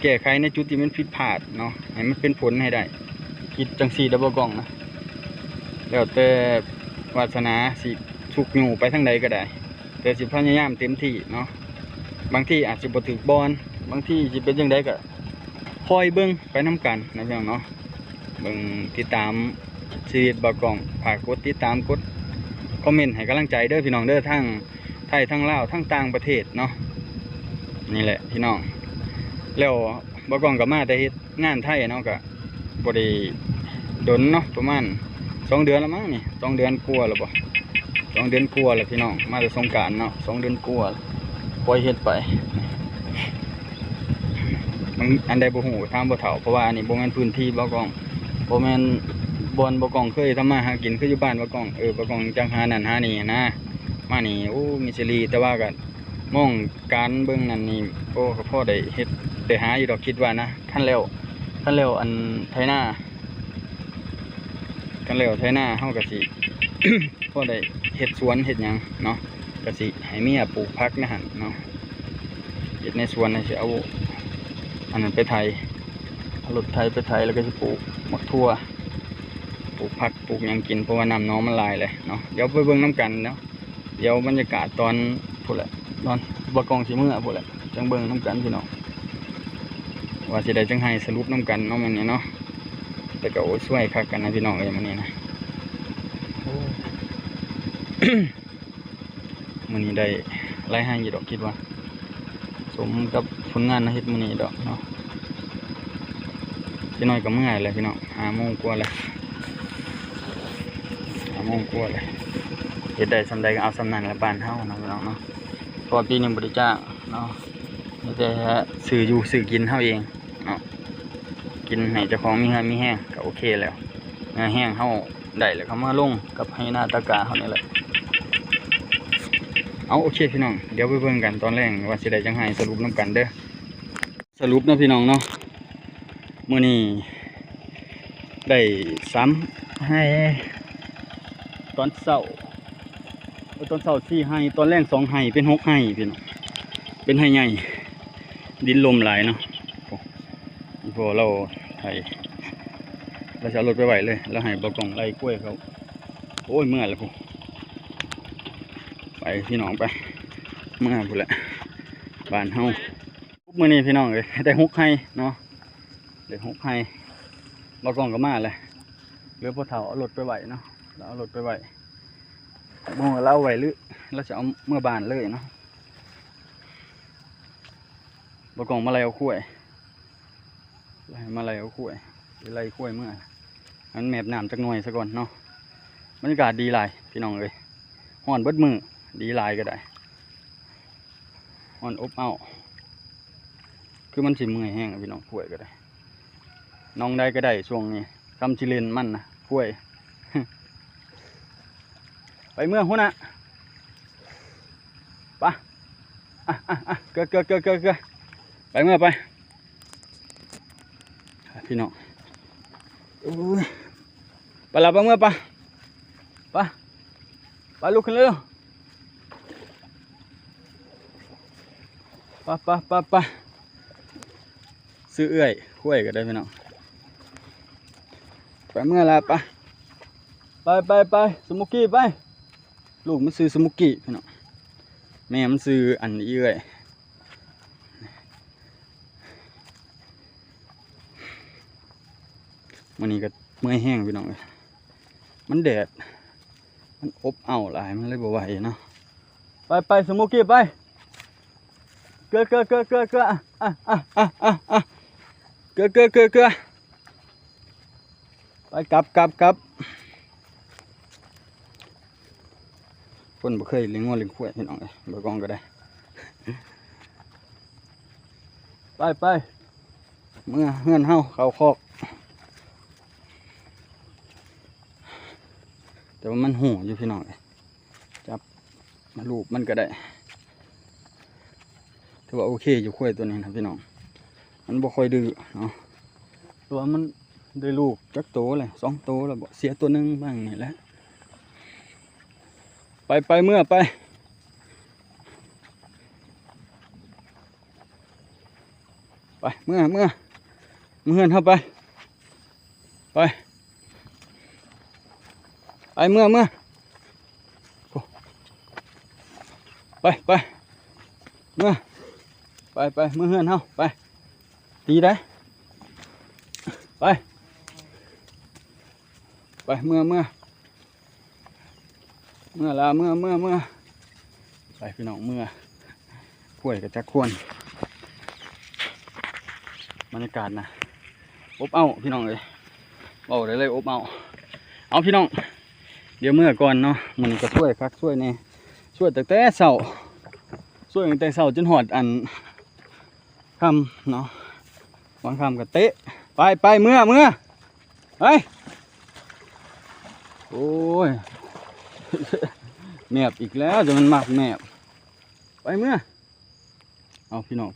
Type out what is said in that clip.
ແກ້ໄຂໃນຈຸດທີ່ມັນຜິດພາດເນາະ ໃຫ້ມັນເປັນຜົນໃຫ້ໄດ້. ຄິດຈັ່ງຊີ້ເດີບໍ່ກ້ອງນະ ແລ້ວແຕ່ວາສະໜາຊິຊຸກຍູ້ໄປທາງໃດກໍໄດ້ ແຕ່ຊິພະຍາຍາມເຕັມທີ່ເນາະ. ບາງທີອາດຊິບໍ່ຖືກບ່ອນ ບາງທີຊິເປັນຈັ່ງໃດກໍ ຄອຍເບິ່ງໄປນຳກັນນະພີ່ນ້ອງເນາະ. ເບິ່ງຕິດຕາມຊີວິດບ່າວກ້ອງ ຝາກກົດຕິດຕາມ ກົດຄອມເມັນໃຫ້ກຳລັງໃຈເດີພີ່ນ້ອງເດີ ທັງໄທ ທັງລາວ ທັງຕ່າງປະເທດເນາະ. ນີ້ແຫຼະພີ່ນ້ອງ ແລ້ວບ່າວກ້ອງກໍມາແຕ່ເຮັດງານໄທເນາະ ກໍບໍ່ໄດ້ດົນເນາະ ປະມານສອງເດືອນລະມັ້ງນີ້ ສອງເດືອນກວ່າລະບໍ່ ສອງເດືອນກວ່າລະພີ່ນ້ອງ ມາແຕ່ສົງການເນາະ ສອງເດືອນກວ່າ ປ່ອຍເຮັດໄປ. ມັນອັນໃດບໍ່ຮູ້ກໍຖາມພໍ່ເຖົ້າ ເພາະວ່າອັນນີ້ບໍ່ແມ່ນພື້ນທີ່ບ່າວກ້ອງ ບໍ່ແມ່ນບ່ອນບ່າວກ້ອງເຄີຍທຳມາຫາກິນ ຄືຢູ່ບ້ານບ່າວກ້ອງ ເອີ ບ່າວກ້ອງຈັກຫານັ້ນຫານີ້ນະ ມານີ້ ໂອ້ ມີເສລີ ແຕ່ວ່າກໍມອງການເບິ່ງນັ້ນນີ້ ໂອ້ ກໍພໍໄດ້ເຮັດໄດ້ຫາຢູ່ດອກ ຄິດວ່ານະ ຄັນແລ້ວ ຄັນແລ້ວອັນໄຖນາ ຄັນແລ້ວໄຖນາເຮົາກໍຊິ ພໍໄດ້ເຮັດສວນເຮັດຫຍັງເນາະ ກໍຊິໃຫ້ເມຍປູກຜັກໃນຫັ້ນເນາະ ເຮັດໃນສວນ ຊິເອົາອັນນັ້ນໄປໄຖ ເອົາລົດໄຖໄປໄຖ ແລ້ວກໍຊິປູກໝາກຖົ່ວ ປູກຜັກ ປູກຫຍັງກິນ ເພາະວ່ານ້ຳໜອງມັນຫຼາຍແຫຼະເນາະ. ດຽວໄປເບິ່ງນຳກັນເນາະ ດຽວບັນຍາກາດຕອນພຸ້ນແຫຼະ ຕອນບ່າວກ້ອງຊິເມືອພຸ້ນແຫຼະ ຈັ່ງເບິ່ງນຳກັນພີ່ນ້ອງ ວ່າຊິໄດ້ຈັກໄຮ່ ສະຫຼຸບນຳກັນເນາະມື້ນີ້ເນາະ. ແຕ່ກໍໂອ້ຍ ຊ່ວຍຄັກກັນນະພີ່ນ້ອງເອີຍ ມື້ນີ້ນະ ໂອ້ ມື້ນີ້ໄດ້ຫຼາຍໄຮ່ຢູ່ດອກ ຄິດວ່າສົມກັບຜົນງານເຮົາເຮັດມື້ນີ້ດອກເນາະ. ຈັກໜ້ອຍກໍເມືອແລ້ວພີ່ນ້ອງ ຫ້າໂມງກວ່າແລ້ວ ຫ້າໂມງກວ່າແລ້ວ ເຮັດໄດ້ສ່ຳໃດກໍເອົາສ່ຳນັ້ນແຫຼະ ບ້ານເຮົາເນາະພີ່ນ້ອງເນາະ. ເພາະວ່າປີນີ້ບໍ່ໄດ້ຈ້າງເນາະ ມີແຕ່ຊື້ຢູ່ຊື້ກິນເຮົາເອງເນາະ ກິນໃຫ້ເຈົ້າຂອງມີເຫື່ອມີແຮງກໍໂອເຄແລ້ວ. ເຫື່ອແຮງເຮົາໄດ້ແລ້ວ ເຮົາມາລົງກັບໄຮ່ນາຕາກາເຮົານີ້ແຫຼະ. ເອົາ ໂອເຄພີ່ນ້ອງ ດຽວໄປເບິ່ງກັນຕອນແລງວ່າຊິໄດ້ຈັກໄຮ່ ສະຫຼຸບນຳກັນເດີ. ສະຫຼຸບເນາະພີ່ນ້ອງເນາະ ມື້ນີ້ໄດ້ສາມໄຮ່ ຕອນເຊົ້າ ເອີ ຕອນເຊົ້າສີ່ໄຮ່ ຕອນແລງສອງໄຮ່ ເປັນຫົກໄຮ່ພີ່ນ້ອງ ເປັນໄຮ່ໃຫຍ່ ດິນລົມຫຼາຍເນາະ. ໂອ້ ອີ່ພໍ່ລາວໄຖ ລາວຊິເອົາລົດໄປໄວ້ເລີຍ ລາວໃຫ້ບ່າວກ້ອງໄລ່ຄວາຍເຂົາ. ໂອ້ຍ ເມືອແລ້ວພຸ້ນ ໄປພີ່ນ້ອງໄປ ເມືອພຸ້ນແຫຼະ ບ້ານເຮົາ. ມື້ນີ້ພີ່ນ້ອງເອີຍ ໄດ້ຫົກໄຮ່ເນາະ ໄດ້ຫົກໄຮ່ ບ່າວກ້ອງກໍມາແລ້ວ ເຫຼືອພໍ່ເຖົ້າເອົາລົດໄປໄວ້ເນາະ ລາວເອົາລົດໄປໄວ້ ບໍ່ຮູ້ວ່າລາວເອົາໄວ້ ຫຼືລາວຊິເອົາເມືອບ້ານເລີຍເນາະ. ບ່າວກ້ອງມາໄລ່ເອົາຄວາຍ ມາໄລ່ເອົາຄວາຍ ຊິໄລ່ຄວາຍເມືອ ໃຫ້ມັນແມບນ້ຳຈັກໜ່ອຍຊະກ່ອນເນາະ. ບັນຍາກາດດີຫຼາຍພີ່ນ້ອງເອີຍ ຮ້ອນເບິດມື້ ດີຫຼາຍກໍໄດ້ ຮ້ອນອົບເອົ້າ ຄືມັນຊິເມື່ອຍແຮງພີ່ນ້ອງ ຄວາຍກໍໄດ້ ໜ່ອງໃດກໍໄດ້ຊ່ວງນີ້ ສ່ຳຊິເຫຼັ້ນມັນນະຄວາຍ. ໄປເມືອຫົວໜ້າ ໄປ ອ່ະ ອ່ະ ອ່ະ ເກືອ ເກືອ ເກືອ ເກືອ ໄປເມືອໄປ ພີ່ນ້ອງ ໂອ້ຍ ໄປລະ ໄປເມືອໄປ ໄປ ໄປ ລຸກຂຶ້ນເລັວ ໄປ ໄປ ໄປ ໄປ ຊື້ເອື້ອຍຄວາຍກໍໄດ້ພີ່ນ້ອງ ໄປເມືອລະ ໄປ ໄປ ໄປ ໄປ ສະມຸກກີ້ໄປ. ລູກມັນຊື່ສະມຸກກີ້ພີ່ນ້ອງ ແມ່ມັນຊື່ອັນ ອີເອື້ອຍ. ມື້ນີ້ກໍເມື່ອຍແຮງພີ່ນ້ອງເອີຍ ມັນແດດ ມັນອົບເອົ້າຫຼາຍ ມັນເລີຍບໍ່ໄຫວເນາະ. ໄປ ໄປ ສະມຸກກີ້ໄປ ເກືອ ເກືອ ເກືອ ເກືອ ເກືອ ອ່ະ ອ່ະ ອ່ະ ອ່ະ ອ່ະ ອ່ະ ເກືອ ເກືອ ເກືອ ເກືອ ໄປ ກັບ ກັບ ກັບ. ຄົນບໍ່ເຄີຍລ້ຽງງົວລ້ຽງຄວາຍພີ່ນ້ອງເອີຍ ບໍ່ກ້ອງກໍໄດ້ ໄປ ໄປ ເມືອເຮືອນເຮົາ ເຂົ້າຄອກ ແຕ່ວ່າມັນຮູ້ຢູ່ພີ່ນ້ອງເອີຍ ຈັບມາລູບມັນກໍໄດ້ ຖືວ່າໂອເຄຢູ່ຄວາຍຕົວນີ້ນະພີ່ນ້ອງ ມັນບໍ່ຄ່ອຍດື້ເນາະ ແຕ່ວ່າມັນໄດ້ລູກຈັກໂຕແລ້ວ ສອງໂຕແລ້ວບໍ ເສຍຕົວໜຶ່ງບາງນີ້ແຫຼະ ໄປ ໄປ ເມືອໄປ. ເມືອ ເມືອ ເມືອເຮືອນເຮົາໄປ ໄປ ໄປ ເມືອ ເມືອ ໄປ ໄປ ເມືອ ໄປ ໄປ ເມືອເຮືອນເຮົາ ໄປ ຕີໄດ້ ໄປ ໄປ ເມືອ ເມືອ ເມືອລະ ເມືອ ເມືອ ເມືອ ໄປພີ່ນ້ອງ ເມືອ ຂ້ວຍກະຈັກຄວນ ບັນຍາກາດນະ ອົບເອົ້າພີ່ນ້ອງເອີຍ ເວົ້າໄດ້ເລີຍ ອົບເອົ້າ ເອົາພີ່ນ້ອງ ດຽວເມືອກ່ອນເນາະ ມື້ນີ້ກະຊ່ວຍຄັກຊ່ວຍແນ່ ຊ່ວຍຕັ້ງແຕ່ເຊົ້າ ຊ່ວຍຕັ້ງແຕ່ເຊົ້າຈົນຮອດອັນ ຄ່ຳເນາະ ບາງຄ່ຳກະເຕະ ໄປ ໄປ ເມືອ ເມືອ ໄປ ໂອ້ຍ ແມບອີກແລ້ວ ຈະແມ່ນມັກແມບ ໄປ ເມືອ ເອົາພີ່ນ້ອງ